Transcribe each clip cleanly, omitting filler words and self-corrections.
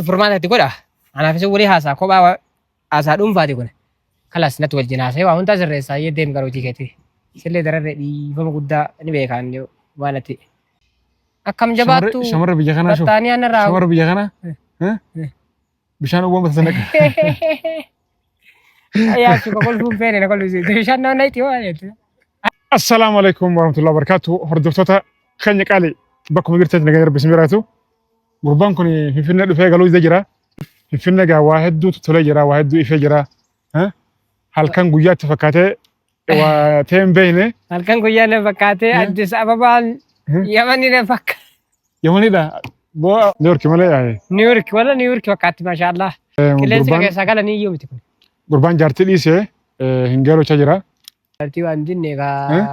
Furmaata itti godha. Anaaf isin walii haasaa kophaa haasaa dhuunfaati kun. Kalas natti wajjin haasa'ee waa hundaa sirreessaa ayyee deem gara hojii keetii. Sillee dararree dhiifama guddaa ni beekaa inni waan ati. Akkam jabaattu Shamarra biyya kanaa shuf. battaanii anarraa. Shamarra biyya kanaa. Eh? Bishaan uwwama sana. Yaa shuka kolfuun feene na kolfisiise. Bishaan nama nayti hoo jechuudha. Assalaamu alaikum warahmatullahi wabarakatuh. Hordoftoota keenya qaalii bakkuma jirtanitti nagaan rabbi isin biraatu. Gurbaan kun Finfinnee dhufee galuu didee jira. Finfinnee gaa waa hedduutu tolee jira, waa hedduu ifee jira. Halkan guyyaatti fakkaatee waa ta'ee hin beekne. Halkan guyyaa na fakkaatee Addis Ababaan Yamani na fakkaate. Yamanidha. Boo New York malee yaa'e. New York wala New York fakkaatti maashaallah. Qilleensi keessaa galanii iyyuu miti kun. Gurbaan jaartii dhiisee hin galochaa jira. Jaartii waan dinne egaa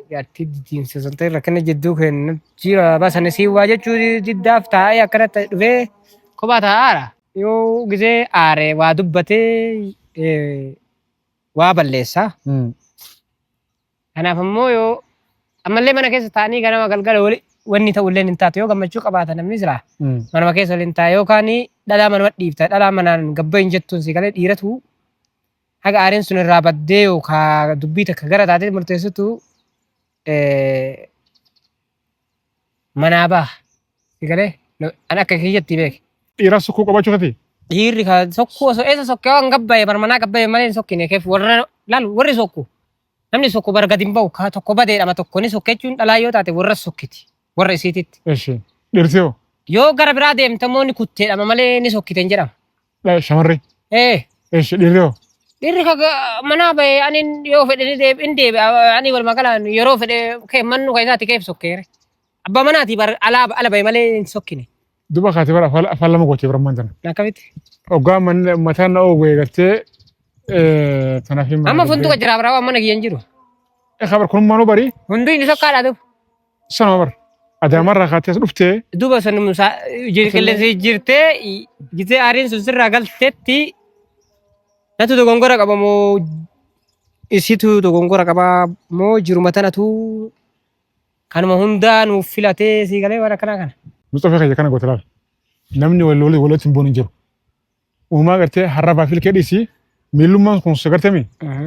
jaartii diddiimsa sun ta'e rakkina jidduu kennu jira basan siin waa jechuu diddaaf taa'ee akkanatti dhufee kophaa taa'aara. Yoo gisee aare waa dubbatee waa balleessa. Kanaaf ammoo yoo ammallee mana keessa taa'anii ganama galgala wali wanni ta'u illee hin taatu yoo gammachuu qabaata namni silaa manuma keessa waliin taa'a yookaan dhalaa manuma dhiifta dhalaa manaan gabba hin jettuun si galee dhiiratu haga aariin sun irraa baddee yookaa dubbii takka gara taatee murteessitu manaa baha. Si galee an akka kiyyatti beeke. Dhiiraa sokkuu qabaachuu keeti. Dhiirri ka sokkuu osoo eessa sokkee waan gabbaye bar manaa gabbaye malee hin sokkine keef warra laal warri sokku namni sokku bar gadi hin bahu ka tokko badeedhama tokko ni sokke jechuun dhalaa yoo taate warra sokkiti warra isiititti. Eshi. Dhirti hoo? Yoo gara biraa deemte immoo ni kutteedhama malee ni sokkite hin jedhama. Shamarri. Ee. Eshi dhiirri hoo? Dhiirri ka manaa bahe ani yoo fedhe ni deebi in deebi ani walumaa galaan yeroo fedhe kee mannu ka isaati keef sokkeere. Abbaa manaati bar alaa ala bahe malee hin sokkine. Duba kaatee bara afaan lama gootee bara ammaan tana. Akkamitti? Oggaa mataan na oogee gartee tanaaf hin Amma funduqa jira biraa waan mana kiyya hin jiru. Kabar kun maanuu barii Hunduu inni sokkaadha duba. Sanuma bar. Adaamarraa kaatee as dhuftee. Duuba sanuma qilleensa jijjiirtee gizee aariin sun sirraa galtetti natu dogongora qaba moo isitu dogongora qaba moo jiruma tanatu kanuma hundaa nuuf filatee sii galee waan akkanaa kana. Mustafa kiyya kana goote laal. Namni wal wal walitti hin boonu hin jiru. Uumaa gartee harrabaa fi ilkee dhiisii miillummaan kun si gartee mi?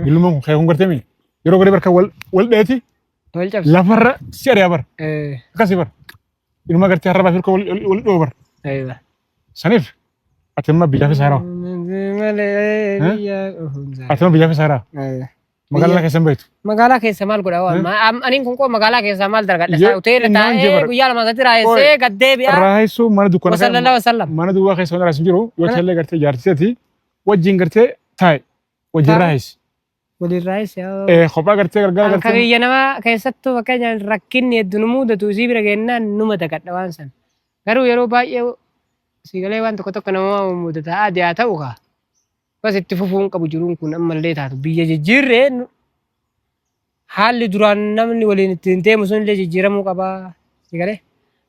Miillummaan kun kee kun gartee mi? Yeroo garii barka wal wal dheeti Wal cabsa. lafarra si ari'a bar. Akkasii bar. Inuma gartee harrabaa fi ilkee wal wal wal dhoo bar. Aywa. Saniif ati amma biyyaafis haaraa. Malee biyya Ati amma biyyaafis haaraa. Aywa. Magaalaa keessa hin beektu. Magaalaa keessa maal godha waan aniin kun koo magaalaa keessaa maal dargadha Ye- hoteela innaan taa'ee jebara. guyyaa lama sadi raayessee gad deebi'a Raayisuu mana dukkaana wasallallahu wasallam. mana duwwaa keessa waan raayis hin jiru yoo Mana- ta'ellee gartee jaartiseeti wajjin gartee taa'e wajjin Taa'e. raayis. Waliin raayisse. Kophaa gartee gargaara Kan gartee. biyya namaa keessattuu fakkeenyaan rakkinni hedduu nu mudatu isii bira geennaan numa dagadha waan sana. Garuu yeroo baay'ee siigalee waan tokko tokko nama mudata aadaa haa ta'u kaa. Bas itti fufuu hin qabu jiruun kun ammallee taatu biyya jijjiirree haalli duraan namni waliin ittiin deemu sunillee jijjiiramuu qaba. Si galee?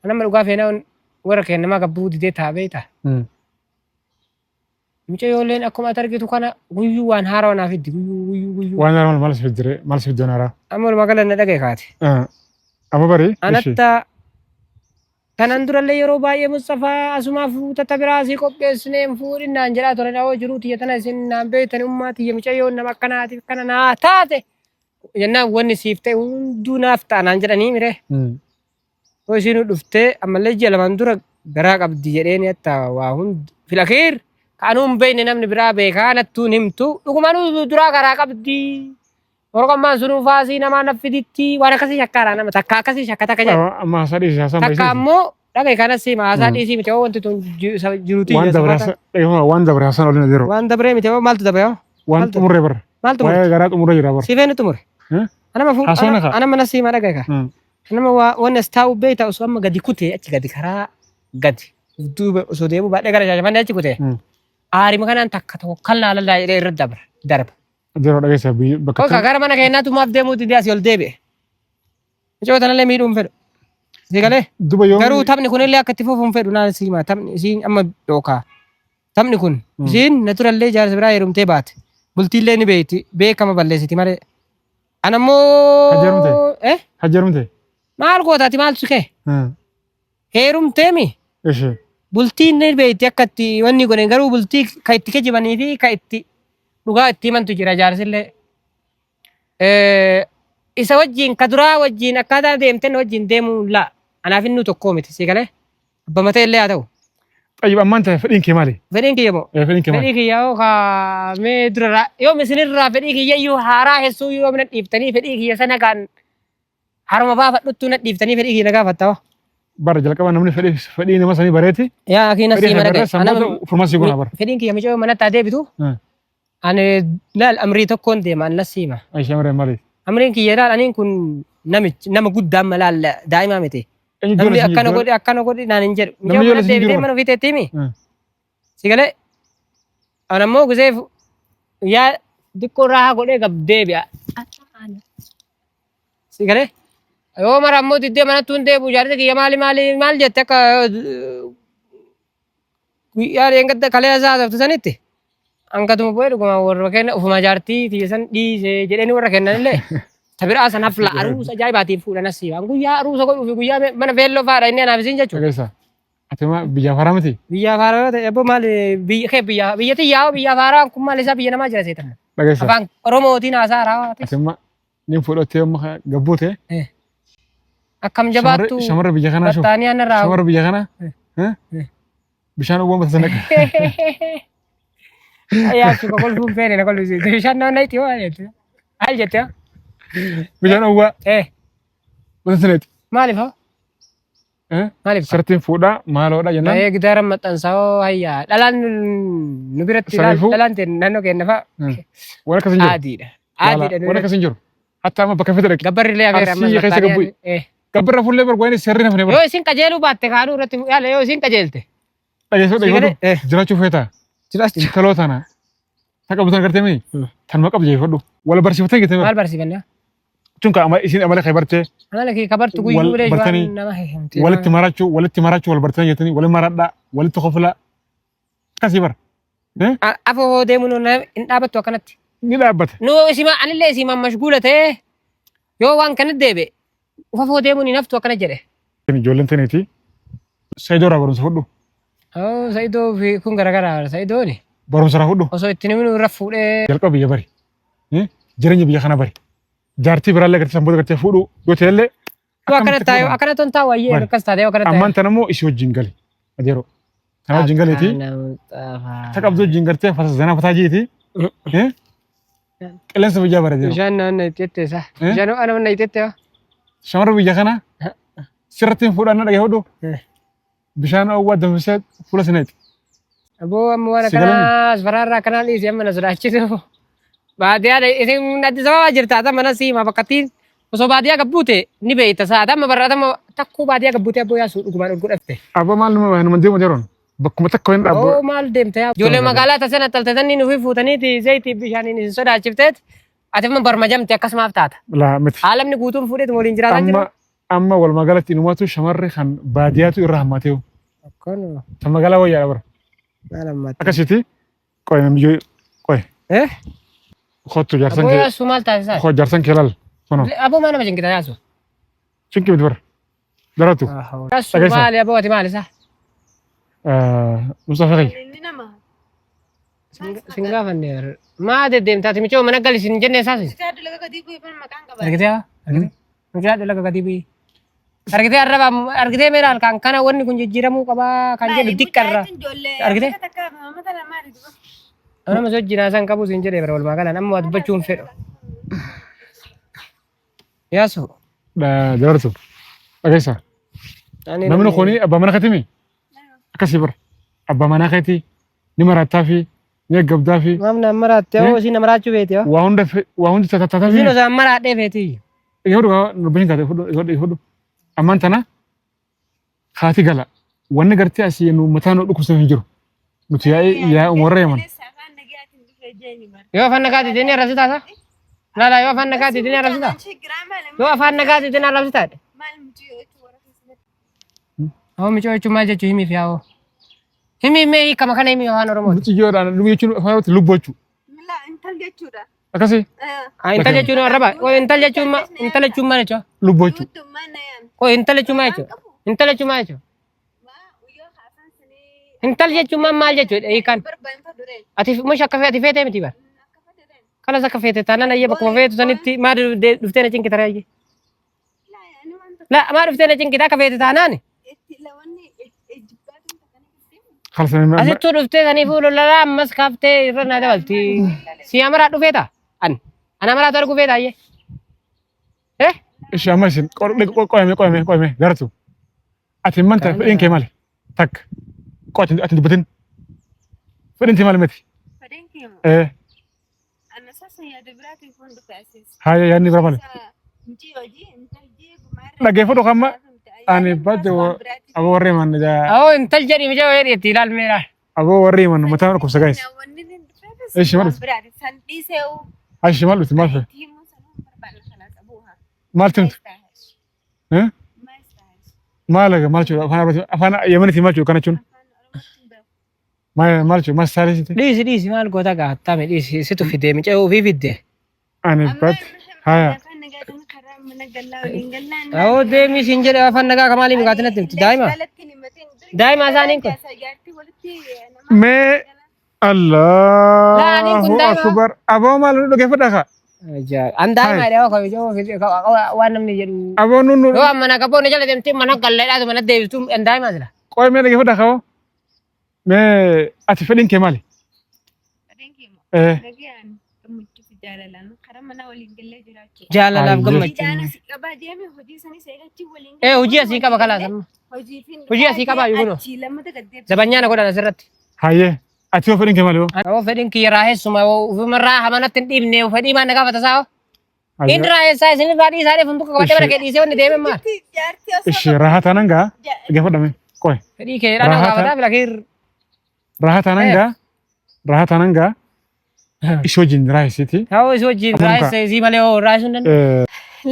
An amma dhugaa feenaa warra keenya namaa gabbuu didee ta'a beektaa? Mucayyooleen akkuma ati argitu kana guyyuu waan haarawaa naaf fiddi guyyuu guyyuu guyyuu. Waan haaraa maal si fiddire maal si fidde haaraa? Amma walumaa gala na dhagaye kaate. Amma bari. Anatta Tanan durallee yeroo baay'ee Musxafaa asumaa fuuta ta biraa sii qopheessinee hin fuudhin naan jedhaa turan awoo jiruu tiyya tana isin naan beektani ummaa tiyya micayyoon nama akkanaatiif kana naa taate jennaan wanni siif ta'e hunduu naaf ta'a naan jedhanii mire. Yoo isiin dhuftee ammallee ji'a lamaan dura garaa qabdi jedheen hatta waa hundi filakiir ka anuu hin beekne namni biraa beekaa nattuu hin himtu dhugumanuu duraa garaa qabdi. Morqammaan sunuu faasii namaa na fiditti waan akkasii shakkaadha nama takka akkasii shakka takka jedha. Amma haasaa dhiisi haasaan Takka baay'isee. ammoo dhagaye kanas hima haasaa Mm. dhiisii miti hoo wanti tun jiruuti Waan dabre haasaa dhiifama, waan dabre haasaan olin adeero. Waan dabree miti hoo maaltu dabre hoo? Waan maaltu- xumurre bara. Maaltu Waa'ee murte? garaa xumurre jira bara. Siifee ni xumure. Eh? Anama fuudh Haasawni kaa. anama na siima dhagaye kaa. Anama waa wanni as taa'u beektaa osoo amma gadi kutee achi gadi karaa gadi duuba osoo deemu baadhee gara shaashamannee achi kutee. Aarima kanaan takka tokko kan laalallaa jedhee irra dabra darba. Yeroo dhageessa biyya bakka Koka gara mana keenyaatu maaf deemuu didee asii ol deebi'e. Mucayoo tanallee miidhuu hin fedhu. Si galee? Duba yoo Garuu taphni kunillee akka itti fufu hin fedhu naan siima. Taphni isiin amma yookaa. Taphni kun isiin naturallee jaarsa biraa heerumtee baate. Bultiillee ni beekti. Beekama balleessiti malee. Ana immoo. Hajjarumte? Eh? Hajjarumte. Maal goota ati maaltu si ka'e? Heerumtee mi? Ishee. Bultiin ni beekti akka itti wanni godhan garuu bultii ka itti kijibanii fi ka itti dhugaa itti himantu jira jaarsillee. Isa wajjin ka duraa wajjin akkaataa deemten wajjin deemuu laa anaaf innuu tokkoo miti sii galee abba matee illee haa ta'u. Xayyib ammaan ta'e fedhiin kee maali? Fedhiin kiyya moo? Fedhiin kee maali? Fedhii kiyya hoo ka mee durarraa yoom isinirraa fedhii kiyya iyyuu haaraa hessuu yoom na dhiiftanii fedhii kiyya sana kaan haruma baafadhuttuu na dhiiftanii fedhii kiyya na gaafatta hoo. Bara jalqaba namni fedhii fedhii nama sanii bareeti. Yaa akii Fedhii nasii kee mana barree ga'e. sanboota furmaasii si goona bara. Fedhiin kiyya micoo manatti haa deebitu. Ani laal amrii tokkoon deema an nasii hima. Aisha amreen maali? Amriin kiyya laal aniin kun namichi nama guddaa amma laal daa'imaa miti. Eenyu Namni ijoollee sin akkana jiru? godhi akkana godhi naan hin jedhu. Namni Micoo ijoollee mana sin jiru deebitee bara. mana ofii teetti himi. Si galee an ammoo gisee yaa diqqoo raahaa godhee gab deebi'a. Si galee yoo mara ammoo diddee manatti hin deebi'u jaarsi kiyya maali maali maal jette akka guyyaa dheengadda kalee isaa haasoftu sanitti hangatuma bu'ee dhuguma warra kenna ufuma jaartii tiyya san dhiise jedhanii warra kennanillee tabiraa san hafla aruusa ajaa'ibaatiin fuudhan asii waan guyyaa aruusa godhuu fi guyyaa mana feelloo fa'aadha inni anaaf isin jechuudha. Dhageessa. Ati ma biyya haaraa miti? Biyya haaraa yoo ta'e abboo maal biyya kee biyya biyya tiyyaa hoo biyya haaraa kun maal isaa biyya namaa jira seetan. Dhageessa. Afaan Oromootiin haasaa haaraa. Ati ma ni fudhattee amma gabbuute. Akkam jabaattu Shamarra biyya kanaa shuf. battaanii anarraa. Shamarra biyya kanaa. Bishaan uwwama mata sana. Yaa suka kolfuun feene na kolfisiifte. Bishaan nama nayti hoo jette. Maal jette hoo? Bishaan uwwaa mata sanaati. Maaliif hoo? Maaliif? Sartiin fuudhaa maaloodha jennaan. Ee gitaara maxxansaa hoo hayyaa. Dhalaan nu biratti Saniifuu- dhalaan ta'e naannoo keenya fa'a Waan akkas hin jiru. adiidha. Adiidha nu Waan akkas biratti. hin jiru. Hatta amma bakka fedhe dhaqi. Gabbarri illee hafeera ammas Arsii keessa battaanii gabbu'i. Gabbarra fuullee barbaadne seerri nafne bara. Yoo isin qajeeluu baatte kaanuu irratti yaala yoo isin qajeelte. Dhageessoo Si galee? dhageeffadhu. Jiraachuu feetaa. Jiraachuu. Intaloo tana. Ta qabdu tana gartee mii. Tanuma qabdu jeeffadhu. Wal barsiifatee jetee Maal barsiifannaa? Tun ka ama isin amala kee bartee Amala kee kabartu Wal guyyuu bilee bartanii, waan nama himte. walitti marachuu wal bartanii jettanii wal maradhaa walitti koflaa akkasii bara. Afoo hoo deemu nu hin dhaabattu akkanatti. Ni dhaabbata. Nu isima anillee isimaan mashguula ta'ee yoo waan kanatti deebi'e ufafoo deemuun hin haftu akkana jedhe. Ijoolleen taniiti. Saidoo irraa barumsa fudhu. Oo Saidoo fi kun garagara Saidooni Barumsa irraa fudhu. osoo itti namni irra fuudhee Jalqaba biyya bari. Jireenya biyya kana bari. Jaartii biraallee gartee sanboota gartee fuudhu yoo ta'ellee. Yoo akkana taa'e akkana ton taa'u ayyee Bari. akkas taate yoo akkana taa'e. Ammaan tana immoo isii wajjin gali. Adeeroo. Tana wajjin galeeti. Ta qabdu wajjin gartee fasa zanaa fataa jiiti. Qilleensa biyyaa bara adeeroo. Bishaan nama itti itti isa. Bishaan nama itti itti. Shamarra biyya kana sirratti hin fuudhan dhagee hodhu. Bishaan oowwaa danfisee fuula sineeti. Aboo amma waan Si galamni? akkanaa asfaraarraa akkanaa dhiisi amma na sodaachisu. Baadiyyaa isin Addis Ababaa jirta ata mana siima bakkattiin osoo baadiyyaa gabbuute ni beekta sa'a amma barra amma takkuu baadiyyaa gabbuute abboo yaasuu dhugumaan ol godhatte. Abbaa maal numa numa deemu jeroon bakkuma takka hin dhaabbu. Oo maal deemta yaa. Ijoollee magaalaa tasana taltatanii nufi fuutaniiti zayitii bishaaniin isin sodaachifteet ati amma barmajamte akkasumaaf taata. Laa miti. Haalamni guutuun fuudheet waliin jiraataa jiru. Amma amma walumaa galatti inumaatu shamarri kan baadiyyaatu irra hammateewu. Akkanuma. Kan magaalaa wayyaadha bara. Maal ammaatti? Akkasitti qoy namiyyoo qoy Eh? kottu jaarsan Aboo kee yaasuu maal taasisaa? koo jaarsan kee laal kunoo Aboo maal nama cinqita yaasuu? cinqi miti bara. Daratu Yaasuu Dhageessa. maali aboo ati maal isaa? Mustafa kiyya. Inni nama. Sin gaafanne maa deddeemta ati micoo mana gali sin jenne isaas. Mucaa dalaga gadii bu'ee bara maqaan qaba. Argitee haa? Argitee? Mucaa dalaga gadi bu'ii. Argitee arraba argitee meera halkan kana wanni kun jijjiiramuu qabaa kan jedhu diqqarra. Argitee? Nama sochii san qabu sin jedhee bara walumaa galaan amma waa dubbachuu hin fedhu. Yaasu. Darartu dhageessa. Namni kuni abbaa mana keetii mi? Akkasii bara. Abbaa manaa keetii ni maraattaa fi ni gaggabdaa fi Maamna maraatte hoo isin maraachuu feeti hoo. waa hunda waa hundi tattaataa fi Isin osoo maraadhee feeti. Yoo dhugaa dubbiin taate fudhu fudhu fudhu. Ammaan tana haati gala. Wanni gartee asii nu mataa nu dhukkubsatu hin jiru. Nuti yaa'ii yaa'ii warra yaman. Yoo afaan nagaa didee ni arrabsitaa sa? Lala yoo afaan nagaa didee ni arrabsitaa? Yoo afaan nagaa didee ni arrabsitaa? Hoo micoo jechuun maal jechuu himiif yaa'oo? Himi mee hiikama kana himi afaan Oromooti. Mucayyoodhaan lubbuu jechuun afaan Oromootti lubbuu jechuudha. Intal jechuudha. Akkasii Intal jechuun arraba. Koo intal jechuun intal jechuun maal jechuudha? lubbuu jechuudha. Koo intal jechuun maal jechuudha? Intal jechuun maal jechuudha? Intal jechuun maal maal jechuudha hiikaan? Barbaanne fadureen. Ati mush akka feete feetee miti bar. Akka fadureen. Kalas akka feete taanaan ayyee bakkuma feetu sanitti maa dhuftee na cinqita ree ayyee. Laa ani waan tokko La maa dhuftee na cinqita akka feete taanaan. itti lawanni ejjibbaatuun takkana jirti. Khalas amma Asittuu dhuftee saniifuu lolalaa ammas kaaftee irra naa dabalti. Si amaraa dhufee ta'a. An an amaraatu arguu feeta ayyee. Eh? Ishi amma isin qoyame qoyame qoyame garatu. Ati manta fedhiin kee maali? Takka. Qo ati ati dubbatin. Fedhiin tee maali miti? Fedhiin kee moo? Eh Ana sasa yaada biraatiif waan dhufe asiis. haya yaadni bira maali? Micii hojii intalli gumaarra. Dhaggeeffadhu amma ani badde aboo warri himan jaa Awoo intal jedhi mijaa wayii itti ilaal meeraa. aboo warri himan mataa dhukkubsa gaayis. Wanni inni dhufeefis Ishi maal waan dhufte? biraati. San dhiisee Ashi maal dhufte maal fedhe? itti himuu sanuu hin barbaanne kanaas abuuha. Maal timtu? Eh? Maal maal jechuudha afaan Arabaatiin afaan Yemenitiin maal jechuudha kana jechuun? Maal maal jechuudha maal saalee Dhiisi dhiisi maal goota gaattame dhiisi situ fidee micaa ofii fidde. Ani bad haya Awoo deemii siin jedhe afaan nagaa kamaaliin dhugaatiin natti himtu daa'ima. Daa'ima isaaniin kun. Mee Laa, ani kun Allahu daa'ima. akbar aboo maal nu dhaggeeffadhaa kaa An daa'ima dha waan namni jedhu. aboo nu nu Yoo amma na qaboonni jala deemtee mana galleedhaatu mana deebiftu an daa'ima sila. qoy mee dhaggeeffadhaa kaa mee ati fedhiin kee maali? Eh Jaalalaaf Ayyee. gammachuu. Eh hojii asii qaba kalaas amma. Hojii asii qabaa iyyuu kunoo. Zabanyaa na godhan asirratti. hayyee ati hoo fedhiin kee maali hoo? Awoo fedhiin kiyya raahessuma ofumarraa hamanatti hin dhiibne fedhii maan na gaafata saa hoo. Inni raahessaa isin irraa dhiisaa dheefu hunduqa qabadhee bara kee dhiisee wanni deeme maal? Ishi raahaa taanaan gaa dhaggeeffadhame qoy Fedhii kee dhaan Raahaa gaafataa filakiir. raahaa taanaan gaa raahaa taanaan gaa ishee wajjin raahessiti. Awoo isii wajjin Amantaa. raahessa isii malee hoo raahessuu hin danda'u. Eh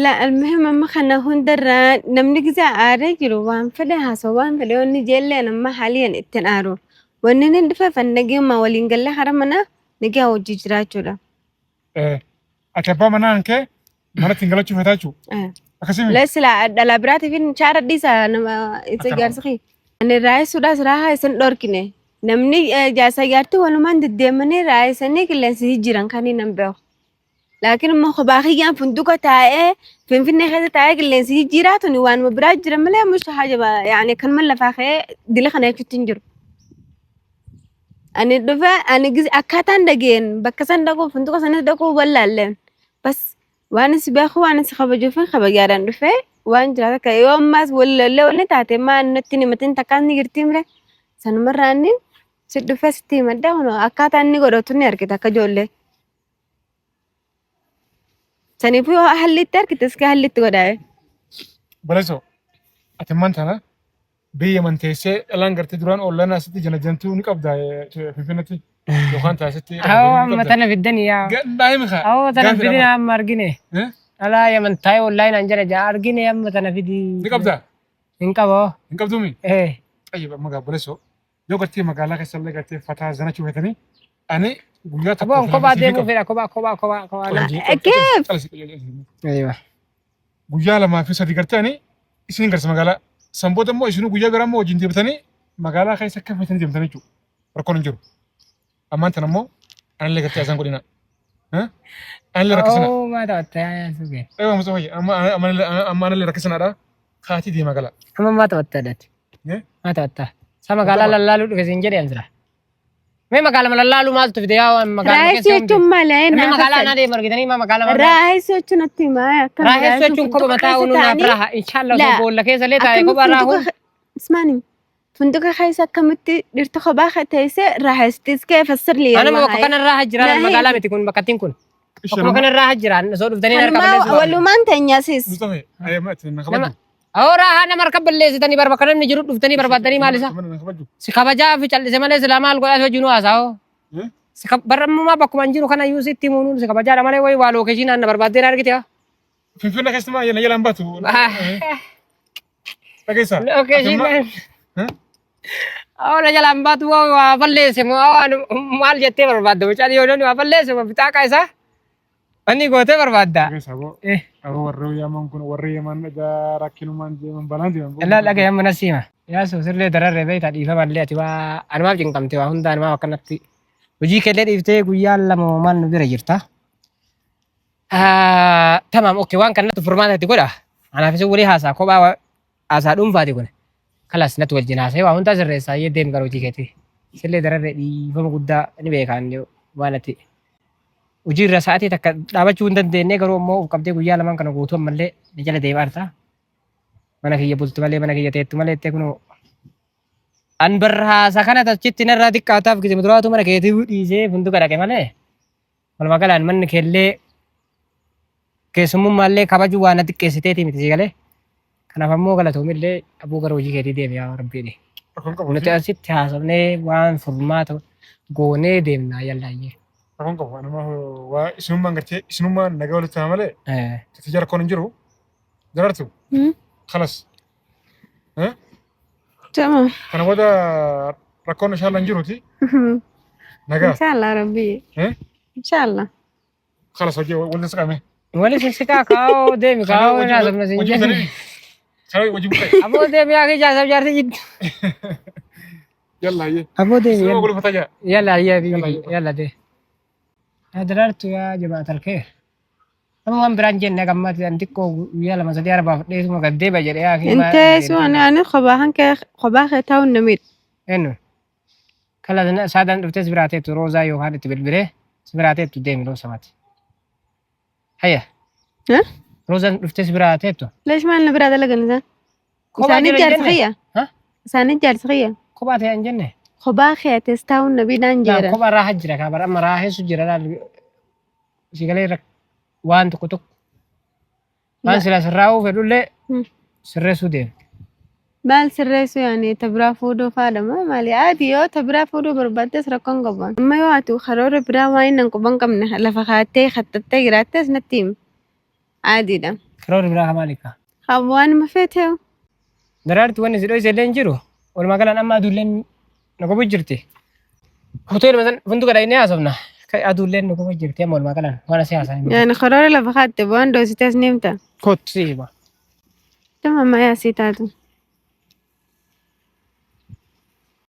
La almuhim amma kana hundarraa namni gizaa aaree jiru waan fedhe haasa'u waan fedhe wanni jeelleen amma haaliyan ittiin aaru. Wanni inni dhufeef nageenya waliin galee hara mana nagaa hojii jiraachuudha. eh ati abbaa manaa kee manatti hin galachuu feetaa jechuudha. Akkasii miti? La sila dhala biraatiif hin chaara dhiisa nama isa Akkana. jaarsa kee. Ani raayisuudhaas raahaa isin dhorkine. Namni jaarsa jaartii walumaan deddeemanii raayisanii qilleensi jijjiiran kan hin beeku. Laakiin immoo kophaa kiyyaan funduqa taa'ee Finfinnee keessa taa'ee qilleensi jijjiiraa tuni waanuma biraa jira malee mucha haja yaani kanuma lafaa ka'ee dila kana jechuutti hin jiru. Ani dhufe ani akkaataan dhageen bakka san dhaquu funduqa sanis dhaquu wallaalleen bas waan si beeku waan si kabajuuf kabajaadhaan dhufe waan jira takka yoo ammaas wallallee wanni taate maa natti himatin takkaas ni jirti mire sanumarraa inni si dhufe sitti himadha kun akkaataa inni godhatu ni argita akka ijoollee. Saniifuu yoo halli itti argite iska halli itti godhaa. Baleso ati man tana biyya man teessee dhalaan gartee duraan oollaan asitti janajantuu ni qabda Finfinneetti yookaan taasitti. Awoo amma tana fiddanii yaa. Daa'ima kaa. Awoo tana fidini amma argine. Eh? Alaa yaman taa'ee online an jedha jaa argine amma tana fidi. Ni qabdaa? Hin qaboo. Hin qabduumi? Eh. Xayyib amma gaa baleso yoo gartee magaalaa keessa illee gartee fataa zanachuu feetanii ani guyyaa tokko Aboo kophaa deemuu fedha kophaa kophaa kophaa kophaa. Keef? Aywa. Guyyaa lamaa fi sadii gartee ani isin garsa magaalaa. San booda immoo isinuu guyyaa biraa immoo wajjin deebitanii magaalaa keessa akka feetanii deemtanii jechuudha. Rakkoon hin jiru. Ammaan tana immoo anillee gartee asaan godhina. Anillee rakkisina. Oo maa taphatta yaa yaa suge. Ewa Mustafa amma anillee rakkisinaadha. Kaatii deemaa gala. Amma maa taphatta dati. Maa taphatta. Sa magaalaa lallaaluu dhufe siin jedhe ansira. Mee magaalama lallaaluu maaltu fide yaa waan magaalama Raayisii keessa jechuun maali? Namni magaalaa naa deemu argitanii maa magaalaa magaalaa. Raayisii jechuun natti himaa akkam Raahessuu jechuun kopha mataa uunuu naaf raaha. Inshaallah osoo Laa. boolla keessa illee taa'e kopha raahu. Ismaani funduqa keessa akkamitti dhirta kophaa teessee raahestis kee fassirli Anuma bakka kana raaha jiraan Laa, magaalaa miti kun bakkattiin kun. Bakkuma kana raaha jiraan osoo dhuftanii harka balleessu. Walumaan teenyaasis. Mustafa ayyama ati na Nama kabaju. awoo raahaa nama harka balleessitanii barba kana namni jiru dhuftanii barbaaddanii maal isa? Na kabaju. Si kabajaa fi callise malee silaa maal godhaa si wajjin haasa'oo. Si barramummaa bakkuma hin jiru kana iyyuu sitti himuun si kabajaadha malee wayi waa lookeeshinaan na barbaaddee na argite haa. Finfinnee keessatti maa na jalaan baatu. Dhageessaa. Lookeeshinaan. Awoo na jalaan baatu waa waa balleesse moo maal jettee barbaadda mucaan yoo namni waa balleesse moo bixaaqa isaa wanni gootee barbaadda. Dhageessaa boo. Aboo warri Yaman kun warri Yaman egaa rakkinumaan deeman balaan deeman. Illaa dhagaye amma na siima. Yaasoo sirlee dararree beektaa dhiifamallee ati waa anumaaf cinqamte waa hunda anumaaf akkanatti hojii keellee dhiiftee guyyaa 2 maal nu bira jirta. Tamaam okay waan kanatti furmaata itti godha. Anaaf isin walii haasaa kophaa haasaa dhuunfaati kun. Kalas natti wajjin haasa'ee waa hundaa sirreessaa ayyee deemi gara hojii keetii. Sillee dararree dhiifama guddaa ni beekaan waan ati hojii irra sa'aatii takka dhaabachuu hin dandeenye garuu ammoo of qabdee guyyaa lamaan kana guutuu ammallee ni jala deemaa jirta. Mana kiyya bultu malee mana kiyya teettu malee jettee kunoo an barra haasaa kana achitti narraa xiqqaataaf gizima duraatu mana keetii dhiisee funduqa dhaqe malee walumaa galaan manni keellee keessummummaallee kabajuu waan na xiqqeessiteetii miti si galee. Kanaaf ammoo galatoomillee abuu gara hojii keetii deemi yaa rabbiini. Rakkoon qabu. Nuti asitti haasofnee waan furmaata goonee deemna yallaayyee. Rakkoon qabu. Anuma waa isinummaan gartee isinummaan nagaa walitti ta'a malee tija rakkoon hin jiru. Darartu. Kalas. Tamam. Kana booda rakkoon inshallah hin jiruti. Nagaa. Inshallah rabbi. Inshallah. Kalas hojii walitti siqame. Wali sissiqaa kaa'oo deemi kaa'oo naasofna siin Hojii jedhe. butanii. Kana hojii butanii. Aboo deemi yaa kiyyaa jaarsi jiddu. Yalla hayyee. Aboo deemi Isinuma yalla. gulufata jaa. Yalla hayyee Yalla, bibi yalla. yalla dee. Yaa daraartu yaa jamaat alkheer. Nama waan biraan jenne gammati an xiqqoo guyyaa 2 3 arbaaf dheesuma gad deeba jedhe yaa kiyyaa. Intee suun ani kophaa kan kee kophaa kee ta'uun na miidha. Eenyu? Kala saadaan dhuftee si biraa teettu roozaa yookaan itti bilbilee si biraa teettu deemi loo samati. Hayya. Eh? Roozaan dhuftee si biraa teettu. Leesh maal na biraa dalagan isaan? Kophaa Isaanii jira hin jaarsa jenne? kiyya. Ha? Isaanii jaarsa kiyya. Kophaa ta'e hin jenne? Kophaa kee atis taa'uun na miidhaan Laa jeera. kophaa raaha jira kaa bara amma raaheessu jira laal si galee waan tokko tokko waan silaa sirraa'uu fedhullee sirreessuu deema. Maal sirreessuu yaani ta biraa fuudhuu faadha moo maali? Ati yoo ta biraa fuudhuu barbaaddes rakkoon qabu. Amma yoo ati karoora biraa waan inni hin quban qabne lafa kaattee kattattee jiraattes natti himi. Aadiidha. Karoorri biraa ka maali kaa? Kan waanuma feeteewu. Daraartu wanni si dhoyse illee hin jiru. Walumaa galaan amma aduulleen nu qabu jirti. Hoteeluma san funduqa dhaynee haasofna. Aduulleen nu qabu jirti amma walumaa galaan waan asii haasan. Yaani karoora lafa kaatte waan dhoysitees ni himta. Kottu si hima. Tama ammayyaa sii taatu.